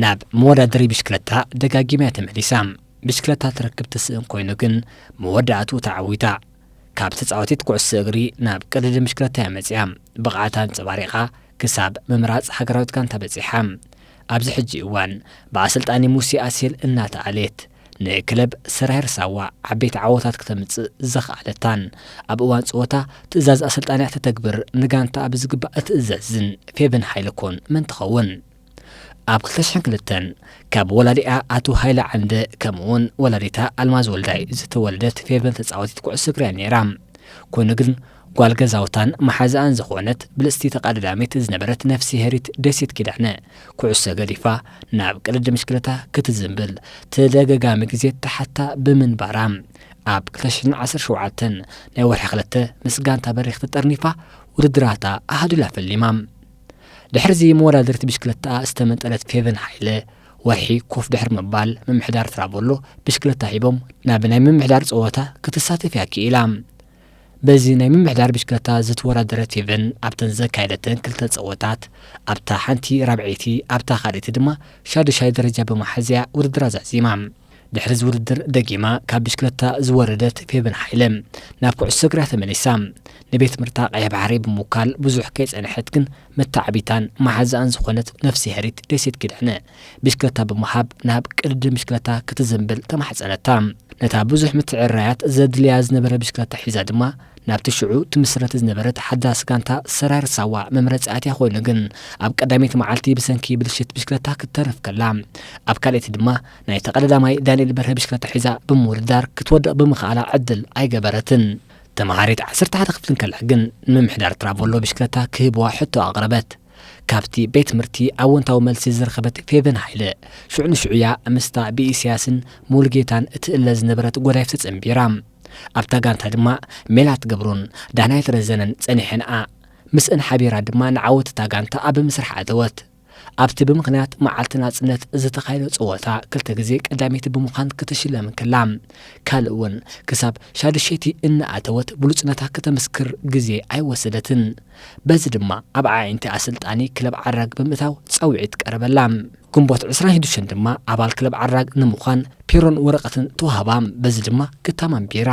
ናብ መወዳደሪ ብሽክለታ ደጋጊማ እያ ተመሊሳ። ብሽክለታ ትረክብ ትስእን ኮይኑ ግን መወዳእትኡ ተዓዊታ። ካብ ተጻዋቲት ኩዕሶ እግሪ ናብ ቅድድም ብሽክለታ እያ መጺኣ። ብቕዓታ ኣንጸባሪቓ ክሳብ ምምራጽ ሃገራዊት ጋንታ በጺሓ። ኣብዚ ሕጂ እዋን ብኣሰልጣኒ ሙሴ ኣሴል እናተኣልየት ንክለብ ሰራየር ሳዋ ዓበይቲ ዓወታት ክተምጽእ ዘኽኣለታን ኣብ እዋን ጸወታ ትእዛዝ ኣሰልጣኒያ ተተግብር ንጋንታ ብዝግባእ እትእዘዝን ፌቨን ሃይለ ኮን መን ትኸውን? ኣብ ክልተ ሽሕን ክልተን ካብ ወላዲኣ ኣቶ ሃይለ ዓንደ ከምኡውን ወላዲታ ኣልማዝ ወልዳይ ዝተወለደት ፌቨን ተጻዋቲት ኩዕሶ እግሪ እያ ነይራ። ኮይኑ ግን ጓል ገዛውታን መሓዛኣን ዝኾነት ብልጽቲ ተቐዳዳሚት ዝነበረት ነፍስሄሪት ደሴት ኪዳነ ኩዕሶ ገዲፋ ናብ ቅድድም ብሽክለታ ክትዝንብል ተደጋጋሚ ግዜ ተሓታ ብምንባራ ኣብ ክልተ ሽሕን ዓሰርተ ሸውዓተን ናይ ወርሒ ክልተ ምስ ጋንታ በሪኽ ተጠርኒፋ ውድድራታ ኣሃዱላ ፈሊማ። ድሕሪዚ መወዳደርቲ ብሽክለታ ዝተመንጠለት ፌቨን ሃይለ ወርሒ ኮፍ ድሕሪ ምባል ምምሕዳር ትራቮሎ ብሽክለታ ሂቦም ናብ ናይ ምምሕዳር ጸወታ ክትሳተፍ እያ ክኢላ። በዚ ናይ ምምሕዳር ብሽክለታ ዝተወዳደረት ፌቨን ኣብተን ዘካየደተን ክልተ ጸወታት ኣብታ ሓንቲ ራብዐይቲ ኣብታ ካልኣይቲ ድማ ሻዱሻይ ደረጃ ብምሓዝያ ውድድራ ዛዚማ። ድሕሪ እዚ ውድድር ደጊማ ካብ ብሽክለታ ዝወረደት ፌቨን ሃይለ ናብ ኩዕሶ እግራ ተመሊሳ። ንቤት ትምህርታ ቀይሕ ባሕሪ ብምውካል ብዙሕ ከይጸንሐት ግን መተዓቢታን መሓዛኣን ዝኾነት ነፍስሄሪት ደሴት ኪዳነ ብሽክለታ ብምሃብ ናብ ቅድድም ብሽክለታ ክትዝንብል ተማሕጸነታ። ነታ ብዙሕ ምትዕርራያት ዘድልያ ዝነበረ ብሽክለታ ሒዛ ድማ ናብቲ ሽዑ ትምስረት ዝነበረት ሓዳስ ጋንታ ሰራየር ሳዋ መምረጺ ኣትያ ኮይኑ ግን ኣብ ቀዳመይቲ መዓልቲ ብሰንኪ ብልሽት ብሽክለታ ክትተርፍ ከላ ኣብ ካልኣይቲ ድማ ናይ ተቐዳዳማይ ዳንኤል በርሀ ብሽክለታ ሒዛ ብምውድዳር ክትወድቕ ብምኽኣላ ዕድል ኣይገበረትን። ተምሃሪት ዓሰርተ ሓደ ክፍሊ እንከላ ግን ንምምሕዳር ትራቮሎ ብሽክለታ ክህብዋ ሕቶ ኣቕረበት። ካብቲ ቤት ትምህርቲ ኣወንታዊ መልሲ ዝረኸበት ፌቨን ሃይለ ሽዑ ንሽዑ እያ ምስታ ብኢሳያስን ሙሉጌታን እትእለ ዝነበረት ጎዳይፍ ተጸንቢራ። ኣብታ ጋንታ ድማ ሜላት ገብሩን ዳናይት ረዘነን ጸኒሐንኣ። ምስእን ሓቢራ ድማ ንዓወት እታ ጋንታ ኣብ ምስራሕ ኣተወት። ኣብቲ ብምኽንያት መዓልቲ ናጽነት ዝተኻየደ ጸወታ ክልተ ግዜ ቀዳመይቲ ብምዃን ክትሽለም እንከላ፣ ካልእ እውን ክሳብ ሻዱሸይቲ እናኣተወት ብሉጽነታ ከተመስክር ግዜ ኣይወሰደትን። በዚ ድማ ኣብ ኣዒንቲ ኣሰልጣኒ ክለብ ዓራግ ብምእታው ጻውዒት ቀረበላ። ግንቦት ዕስራን ሽዱሽተን ድማ ኣባል ክለብ ዓራግ ንምዃን ፔሮን ወረቐትን ተዋህባ። በዚ ድማ ክታም ኣንቢራ።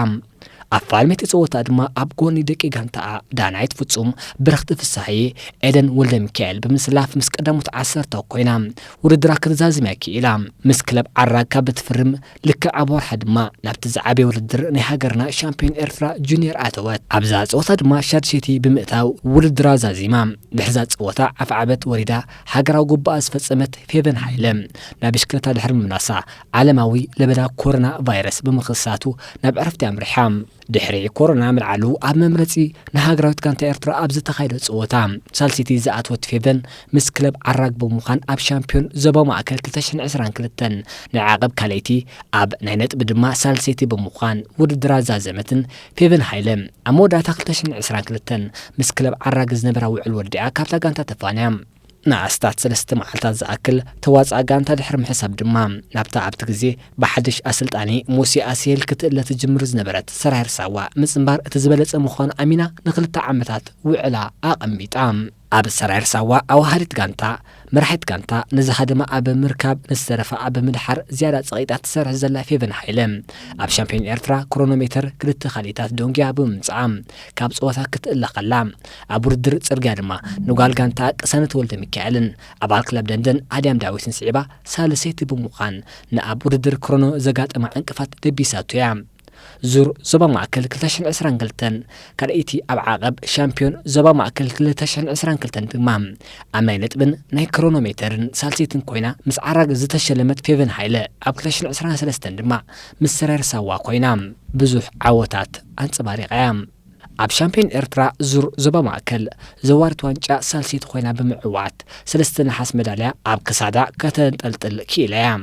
ኣብ ፋልሜት ጸወታ ድማ ኣብ ጎኒ ደቂ ጋንታኣ ዳናይት ፍጹም ብረኽቲ ፍሳሃዬ ኤደን ወልደ ሚካኤል ብምስላፍ ምስ ቀዳሞት ዓሰርተ ኮይና ውድድራ ክትዛዝም እያ ክኢላ። ምስ ክለብ ዓራግ ካብ እትፍርም ልክዕ ኣብ ወርሓ ድማ ናብቲ ዝዓበየ ውድድር ናይ ሃገርና ሻምፒዮን ኤርትራ ጁኒየር ኣተወት። ኣብዛ ጸወታ ድማ ሻድሸይቲ ብምእታው ውድድራ ዛዚማ። ድሕሪዛ ጸወታ ዓፍዓበት ወሪዳ ሃገራዊ ጉባኣ ዝፈጸመት ፌቨን ሃይለ ናብ ብሽክለታ ድሕሪ ምምላሳ ዓለማዊ ለበዳ ኮሮና ቫይረስ ብምኽሳቱ ናብ ዕረፍቲ ኣምሪሓ። ድሕሪ ኮሮና ምልዓሉ ኣብ መምረጺ ንሃገራዊት ጋንታ ኤርትራ ኣብ ዝተኻየደ ጸወታ ሳልሰይቲ ዝኣተወት ፌቨን ምስ ክለብ ዓራግ ብምዃን ኣብ ሻምፒዮን ዞባ ማእከል ክልተ ሽሕን ዕስራን ክልተን ናይ ዓቐብ ካልኣይቲ ኣብ ናይ ነጥቢ ድማ ሳልሰይቲ ብምዃን ውድድራ ዛዘመትን ፌቨን ሃይለ ኣብ መወዳእታ ክልተ ሽሕን ዕስራን ክልተን ምስ ክለብ ዓራግ ዝነበራ ውዕል ወዲኣ ካብታ ጋንታ ተፋንያ። ንኣስታት ሰለስተ መዓልታት ዝኣክል ተዋፅኣ ጋንታ ድሕሪ ምሕሳብ ድማ ናብታ ኣብቲ ግዜ ብሓድሽ ኣሰልጣኒ ሙሴ ኣስሄል ክትእለ ትጅምር ዝነበረት ሰራየር ሳዋ ምፅንባር እቲ ዝበለፀ ምዃኑ ኣሚና ንክልተ ዓመታት ውዕላ ኣቐሚጣ። ኣብ ሰራየር ሳዋ ኣዋሃዲት ጋንታ፣ መራሒት ጋንታ፣ ንዝሃደማ ኣብ ምርካብ ንዝተረፋ ኣብ ምድሓር ዝያዳ ፀቒጣ ትሰርሕ ዘላ ፌቨን ሃይለ ኣብ ሻምፒዮን ኤርትራ ክሮኖሜተር ክልተ ካልኢታት ደንጉያ ብምምፅኣ ካብ ፀወታ ክትእለ ከላ ኣብ ውድድር ጽርግያ ድማ ንጓል ጋንታ ቅሳነት ወልደ ሚካኤልን ኣባል ክለብ ደንደን ኣድያም ዳዊትን ስዒባ ሳልሰይቲ ብምዃን ንኣብ ውድድር ክሮኖ ዘጋጠማ ዕንቅፋት ደቢሳቶ እያ። ዙር ዞባ ማእከል ክልተ ሽሕን ዕስራን ክልተን ካልኣይቲ ኣብ ዓቐብ ሻምፒዮን ዞባ ማእከል ክልተ ሽሕን ዕስራን ክልተን ድማ ኣብ ናይ ነጥብን ናይ ክሮኖሜተርን ሳልሰይትን ኮይና ምስ ዓራግ ዝተሸለመት ፌቨን ሃይለ ኣብ ክልተ ሽሕን ዕስራን ሰለስተን ድማ ምስ ሰራየር ሳዋ ኮይና ብዙሕ ዓወታት ኣንጸባሪቓ እያ። ኣብ ሻምፒዮን ኤርትራ ዙር ዞባ ማእከል ዘዋሪት ዋንጫ ሳልሰይቲ ኮይና ብምዕዋት ሰለስተ ነሓስ መዳልያ ኣብ ክሳዳ ከተንጠልጥል ክኢላ እያ።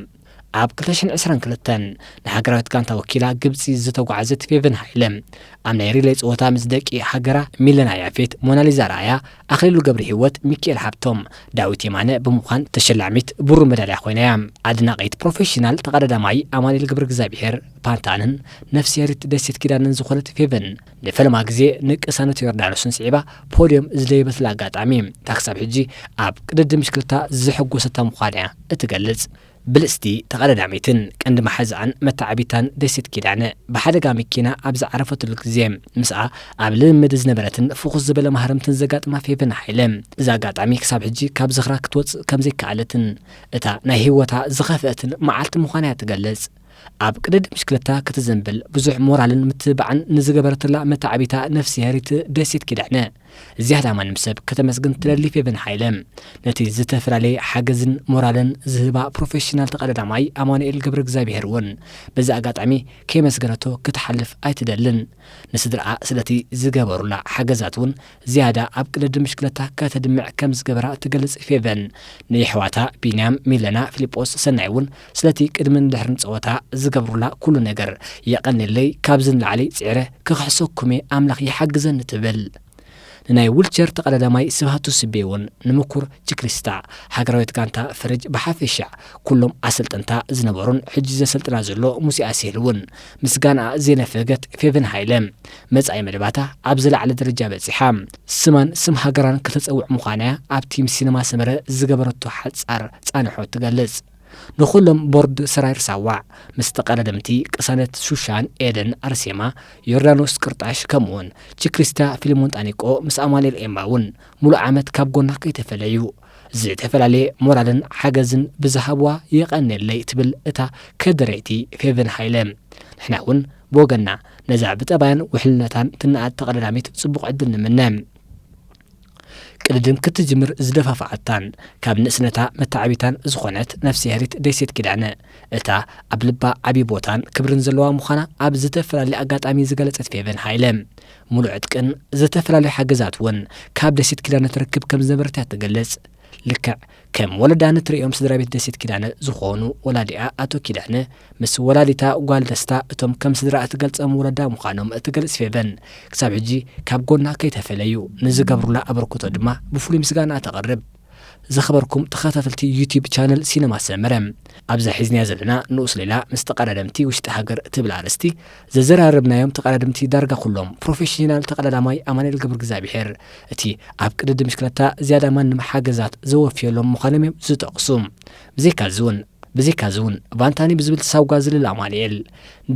ኣብ ክልተ ሽሕን ዕስራን ክልተን ንሃገራዊት ጋንታ ወኪላ ግብጺ ዝተጓዓዘት ፌቨን ሃይለ፣ ኣብ ናይ ሪሌ ጸወታ ምስ ደቂ ሃገራ ሚለና ያፌት፣ ሞናሊዛ ራያ፣ ኣኽሊሉ ገብረ ህይወት፣ ሚኪኤል ሃብቶም፣ ዳዊት የማነ ብምዃን ተሸላሚት ብሩር መዳልያ ኮይና እያ። ኣድናቒት ፕሮፌሽናል ተቐዳዳማይ ኣማኑኤል ገብረ እግዚኣብሔር ፓንታንን ነፍስሄሪት ደሴት ኪዳነን ዝኾነት ፌቨን፣ ንፈለማ ግዜ ንቅሳነት ዮርዳኖስን ስዒባ ፖድዮም ዝደየበትላ ኣጋጣሚ፣ እታ ክሳብ ሕጂ ኣብ ቅድድም ብሽክለታ ዘሐጎሰታ ምዃና እያ እትገልጽ። ብልጽቲ ተቐዳዳሚትን ቀንዲ መሓዛኣን መተዓቢታን ደሴት ኪዳነ፣ ብሓደጋ መኪና ኣብ ዝዓረፈትሉ ግዜ፣ ምስኣ ኣብ ልምምድ ዝነበረትን ፍኹስ ዝበለ ማህረምትን ዘጋጥማ ፌቨን ሃይለ፣ እዛ ኣጋጣሚ ክሳብ ሕጂ ካብ ዝኽራ ክትወጽእ ከም ዘይከኣለትን፣ እታ ናይ ህይወታ ዝኸፍአትን መዓልቲ ምዃና እያ ትገልጽ። ኣብ ቅድድም ብሽክለታ ክትዘንብል ብዙሕ ሞራልን ምትብባዕን ንዝገበረትላ መተዓቢታ ነፍስሄሪት ደሴት ኪዳነ፣ ዝያዳ ማንም ሰብ ከተመስግን ትደሊ ፌቨን ሃይለ፣ ነቲ ዝተፈላለየ ሓገዝን ሞራልን ዝህባ ፕሮፌሽናል ተቐዳዳማይ ኣማኑኤል ገብረ እግዚኣብሔር እውን በዚ ኣጋጣሚ ከየመስገነቶ ክትሓልፍ ኣይትደልን። ንስድራኣ ስለቲ ዝገበሩላ ሓገዛት እውን ዝያዳ ኣብ ቅድድም ብሽክለታ ከተድምዕ ከም ዝገበራ ትገልጽ ፌቨን፣ ንየሕዋታ ቢንያም፣ ሚለና፣ ፊሊጶስ፣ ሰናይ እውን ስለቲ ቅድምን ድሕርን ጸወታ ዝገብሩላ ኩሉ ነገር የቐንየለይ፣ ካብዚ ንላዕሊ ጽዕረ ክኽሕሰኩም እየ፣ ኣምላኽ ይሓግዘኒ ትብል። ንናይ ዊልቸር ተቐዳዳማይ ስብሃቱ ስቤ እውን ንምኩር ቺክሊስታ ሃገራዊት ጋንታ ፈረጅ ብሓፈሻ ኩሎም ኣሰልጠንታ ዝነበሩን ሕጂ ዘሰልጥና ዘሎ ሙሴ ኣስሄል እውን ምስጋናኣ ዘይነፈገት ፌቨን ሃይለ፣ መጻኢ መደባታ ኣብ ዝለዓለ ደረጃ በጺሓ፣ ስማን ስም ሃገራን ክተጸውዕ ምዃና እያ ኣብ ቲም ሲነማ ሰመረ ዝገበረቶ ሓጻር ጻንሖ ትገልጽ። ንኹሎም ቦርድ ሰራይር ሳዋ፣ ምስ ተቐዳደምቲ ቅሳነት ሹሻን ኤደን ኣርሴማ፣ ዮርዳኖስ ቅርጣሽ፣ ከምኡውን ቺክሪስታ ፊልሞን ጣኒቆ ምስ ኣማኑኤል ኤማ እውን ሙሉእ ዓመት ካብ ጎና ከይተፈለዩ ዝተፈላለየ ሞራልን ሓገዝን ብዝሃብዋ የቐንየለይ ትብል እታ ከደረይቲ ፌቨን ሃይለ። ንሕና እውን ብወገንና ነዛ ብጠባያን ውሕልነታን ትነኣድ ተቐዳዳሚት ጽቡቕ ዕድል ንምነ። ቅድድም ክትጅምር ዝደፋፍኣታን ካብ ንእስነታ መተዓቢታን ዝኾነት ነፍስሄሪት ደሴት ኪዳነ፣ እታ ኣብ ልባ ዓቢ ቦታን ክብርን ዘለዋ ምዃና ኣብ ዝተፈላለየ ኣጋጣሚ ዝገለጸት ፌቨን ሃይለ፣ ሙሉእ ዕጥቅን ዝተፈላለዩ ሓገዛት እውን ካብ ደሴት ኪዳነ ትረክብ ከም ዝነበረት እያ ትገልጽ። ልክዕ ከም ወለዳ ንትርእዮም ስድራ ቤት ደሴት ኪዳነ ዝኾኑ ወላዲኣ ኣቶ ኪዳነ ምስ ወላዲታ ጓል ደስታ፣ እቶም ከም ስድራ እትገልጸም ወለዳ ምዃኖም እትገልጽ ፌቨን፣ ክሳብ ሕጂ ካብ ጎና ከይተፈለዩ፣ ንዝገብሩላ ኣበርክቶ ድማ ብፍሉይ ምስጋና ተቕርብ። ዝኸበርኩም ተኸታተልቲ ዩቲዩብ ቻነል ሲነማ ሰመረ፣ ኣብዛ ሒዝናያ ዘለና ንኡስ ሌላ ምስ ተቐዳደምቲ ውሽጢ ሃገር እትብል ኣርእስቲ ዘዘራረብናዮም ተቐዳደምቲ ዳርጋ ኩሎም ፕሮፌሽናል ተቐዳዳማይ ኣማኑኤል ገብረ እግዚኣብሔር፣ እቲ ኣብ ቅድድም ብሽክለታ ዝያዳ ማንም ሓገዛት ዘወፍየሎም ምዃኖም እዮም ዝጠቕሱ። ብዘይካዚ እውን ብዘይካዚ እውን ቫንታኒ ብዝብል ሳጓ ዝልለ ኣማኑኤል፣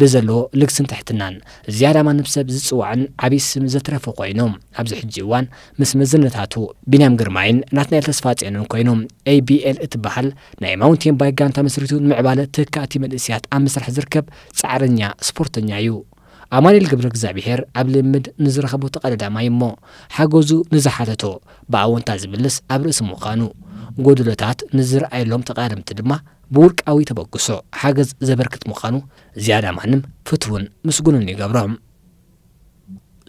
ብዘለዎ ልግስን ትሕትናን ዝያዳ ማንም ሰብ ዝጽዋዕን ዓብዪ ስም ዘትረፈ ኮይኑ፣ ኣብዚ ሕጂ እዋን ምስ መዘነታቱ ቢንያም ግርማይን ናትናኤል ተስፋጽዮንን ኮይኑ፣ ኤ ቢ ኤል እትበሃል ናይ ማውንቴን ባይክ ጋንታ መስሪቱ ንምዕባለ ተካእቲ መንእሰያት ኣብ ምስራሕ ዝርከብ ጻዕረኛ ስፖርተኛ እዩ። ኣማኑኤል ገብረ እግዚኣብሔር ኣብ ልምምድ ንዝረኸቦ ተቐዳዳማይ እሞ ሓገዙ ንዝሓተቶ ብኣወንታ ዝምልስ ኣብ ርእሲ ምዃኑ፣ ጎደሎታት ንዝረኣየሎም ተቐዳደምቲ ድማ ብውልቃዊ ተበግሶ ሓገዝ ዘበርክት ምዃኑ ዝያዳ ማንም ፍትውን ምስጉንን ይገብሮ።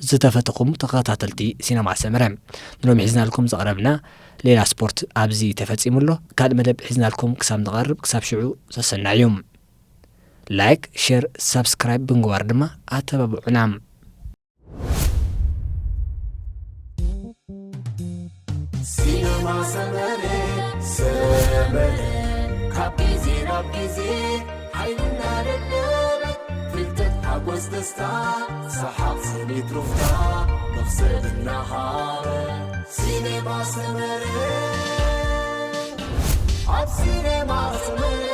ዝተፈተኹም ተኸታተልቲ ሲነማ ሰመረ፣ ንሎሚ ሒዝናልኩም ዝቐረብና ሌላ ስፖርት ኣብዚ ተፈጺሙ ኣሎ። ካልእ መደብ ሒዝናልኩም ክሳብ ንቐርብ፣ ክሳብ ሽዑ ሰሰናዩ። ላይክ፣ ሼር፣ ሳብስክራይብ ብምግባር ድማ ኣተባብዑና። ሲነማ ሰመረ፣ ሰመረ፣ ካብ ግዜ ናብ ግዜ ሓይሊ እናደለበ፣ ፍልጠት፣ ሓጎስ፣ ደስታ፣ ሰሓቕ፣ ስኒት፣ ሩፍታ፣ መኽሰብ እናሃበ። ሲነማ ሰመረ፣ ኣብ ሲነማ ሰመረ፣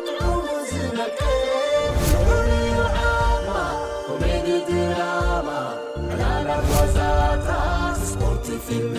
ጥዑሙ ዝመቀ፣ ፍሉይ ዓማ፣ ኮሜዲ፣ ድራማ፣ ዕላላት፣ ዋዛታት፣ ስፖርት፣ ፊልም፣